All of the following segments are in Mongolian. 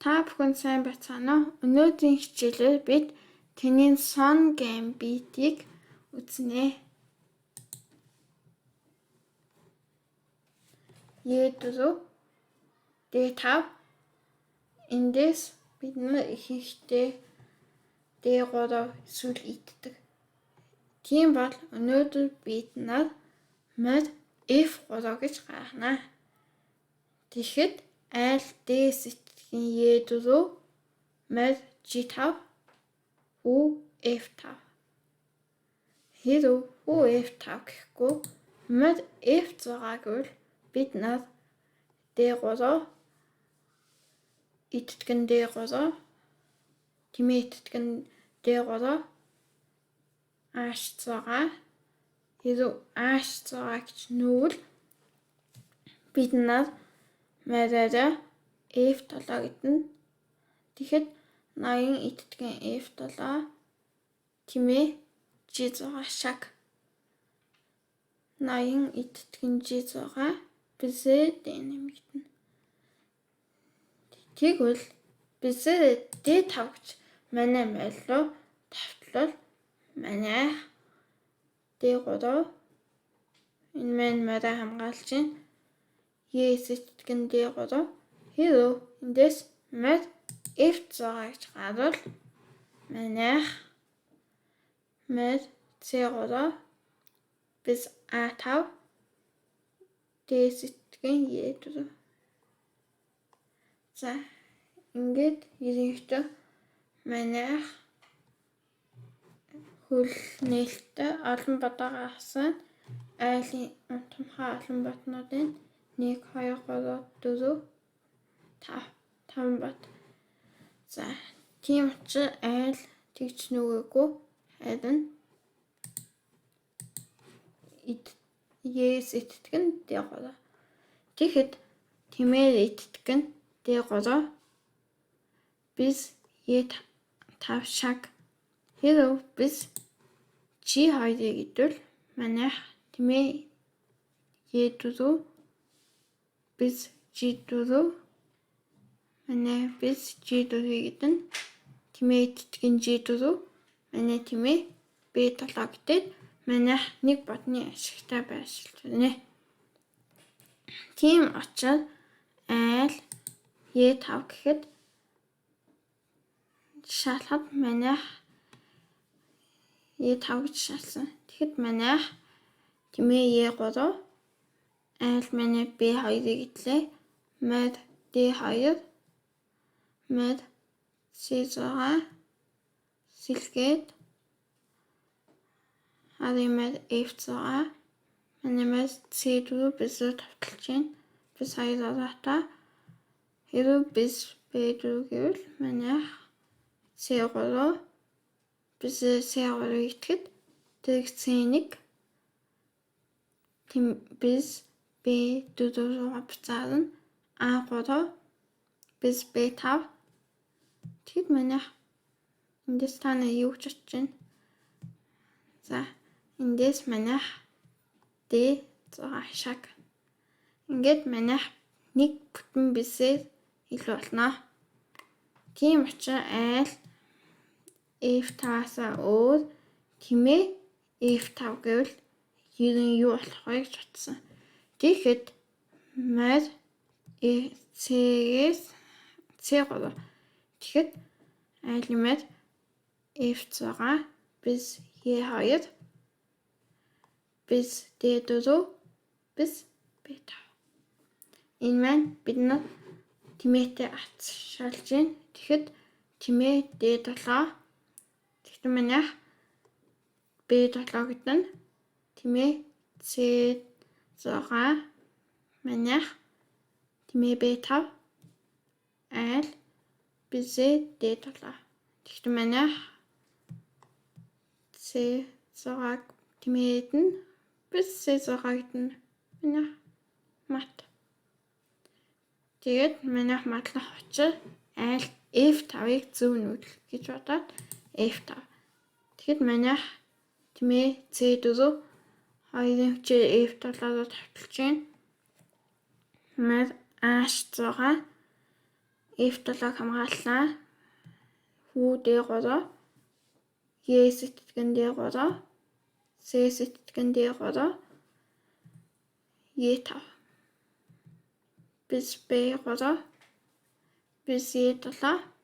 Та бүхэн сайн байцгаана уу? Өнөөдрийн хичээлээр бид тэнийн Son Gambit-ийг үзнэ. E4 D5. Эндээс бид нар ихэнхдээ D3 эсвэл иддэг. Тийм бол өнөөдөр бид нар морь F3 гэж гаргана. Тэгэхэд айл D сэтгэхийн E4 морь G5 хүү F5. Хэрв хүү F5 гэхгүй морь F6 гэвэл бид нар D3 иддэг нь D3, тэмээ иддэг нь D3 H6. Хэрв H6 гэж нүүвэл бид нар мориороо F7 гэдэнэ. Тэгэхэд 80 иддэг нь F7 тэмээ G6 шаг. 80 иддэг нь G6 бисээ D8 гэдэнэ. Тэгвэл бисээ D5 гэж манай морь руу тавтлал манай D3 энэ маань морио хамгаалж байна. E сэтгэх нь D3. Хэрв эндээс морь F6 гэж гарвал манайх морь C3 біз A5 D сэтгэх нь E4. За, ингээд ерөнхийдөө манайх хөл нээлттэй олон бодоо гаргасан. Айлын томхой олон ботнуудын 1 2 3 4 5 5 бот. За, тийм учраас айл тэгж нүгээгүй, харин Е-с итгэдэг нь D3. Тэгэхэд тэмээр итгэдэг нь D3 біз E5 шаг. Хэрв біз G2-ыг идвэл манайх тэмээ E4 біз G4 манай біз G4-ыг идэнэ. Тэмээ итгэдэг нь G4 манай тэмээ B7 гэдэг манайх нэг бодны ашигтай байршилж байна. Тийм учраас айл E5 гэхэд шалахад манайх E5 гэж шалсан. Тэгэхэд манайх тэмээ E3 айл манай B2-ыг идлээ. Морь D2 морь C6 сэлгээд харын морь F6 манай морь C4 бисээр тавталж байна. Бис 2 ороотой. Хэрв бис B4 гэвэл манайх C3 бис C3-ыг итгэхэд тэрэг C1 тэм бис B4 руугаа буцаарна. A3 бис B5. Тэгэхэд манайх эндээс та нар юу гэж бодож байна? За, эндээс манайх D6 шаг. Ингээд манайх нэг бүтэн бисээр илүү болно. Тийм учраас айл F5-аас өөр тэмээ F5 гэвэл ер нь юу болох вэ гэж бодсон. Тэгэхэд морь C-ээс C3. Тэгэхэд айлын морь F6 біз E2 біз D4 біз B5. Энэ маань бид нар тэмээтэй ац шалж байна. Тэгэхэд тэмээ D7. Тэгэхдээ манайх B7 гэдэг нь тэмээ C6 манайх тэмээ B5 айл бизээ D7. Тэгэхдээ манайх C6 тэмээд нь біз C6 гэдэг нь манайх мат. Тэгээд манайх матлах учир айл F5-ыг зөв нүүдэл гэж бодоод F5. Тэгэхэд манайх тэмээ C4 хоёрын хүчээр F7-оор тавталж байна. Морь H6. F7-г хамгааллаа. Хүү D3, Е сэтгэн D3, С сэтгэн D3, Е5. Біз B3, біз Е7,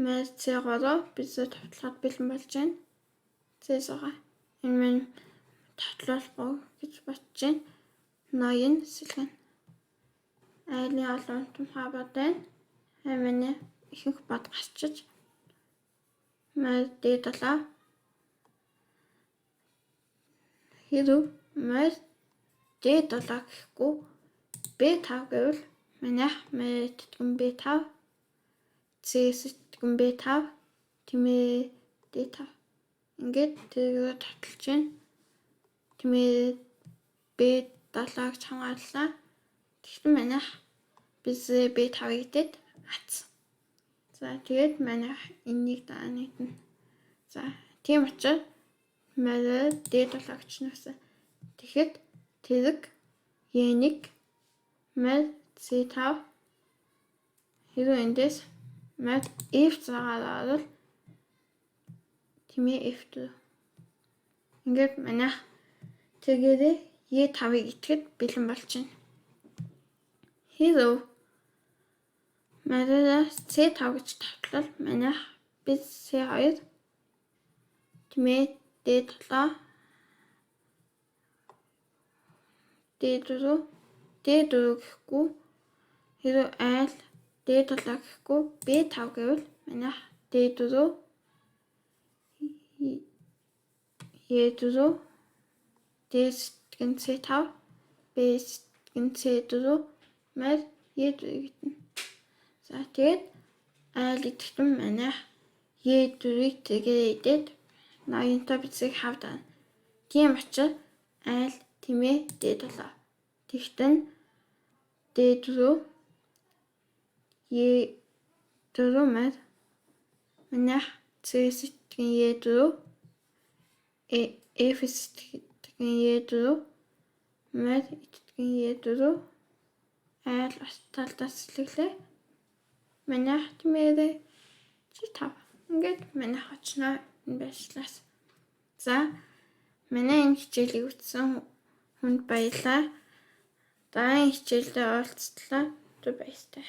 Мэр С3 біз тавтлахад бэлэн болж байна. С6. Энэ минь тавтлуулахгүй гэж бодож байна. Ноён сэлгэн. Айлын олон тумхаа бод байна. Айманы ихэнх бод гарчиж мэр D7 хэрв мэр D7 гэхгүй B5 гэвэл манайх мэр тэтгэн B5 С сэтгэн B5 тэмээ D5 ингээд тэргээр таталж байна. Тэмээ B7 гэж хамгааллаа. Тэгсэн манайх біз B5-ыг идээд атсан. За тэгээд манайх энэнийг дараа нэгдэнэ. За тийм учраас мэр D7 гэж нөөсөн. Тэгэхэд тэрэг Е1 мэр С5 хэрвээ эндээс мэр F6-аар орвол тэмээ F4. Ингээд манайх тэргээрээ Е5-ыг идэхэд бэлэн болж байна. Хэрв мэрээ С5 гэж тавтлал манайх біз С2 тэмээ D7 D4 D4 гэхгүй хэрв айл D7 гэхгүй B5 гэвэл манайх D4 Е4 D сэтгэн С5 B сэтгэн С4 мэр Е4 гэдэнэ. За тэгээд айл идэхтэн манайх Е4-ийг тэргээрээ идээд ноёнтой бицгийг хавдана. Тийм учраас айл тэмээ D7. Тэгтэн D4 Е4 мэр манайх С сэтгэн Е4 F сэтгэн Е4 мэр итгэн Е4 айл бас талдаа сэлгэлээ. Манайх тэмээрээ G5. Ингээд манайх очноо энэ байршлаас. За манай энэ хичээлийг үзсэн хүнд баярлалаа. Дараагийн хичээлдээ уулзтлаа. Түр баяртай.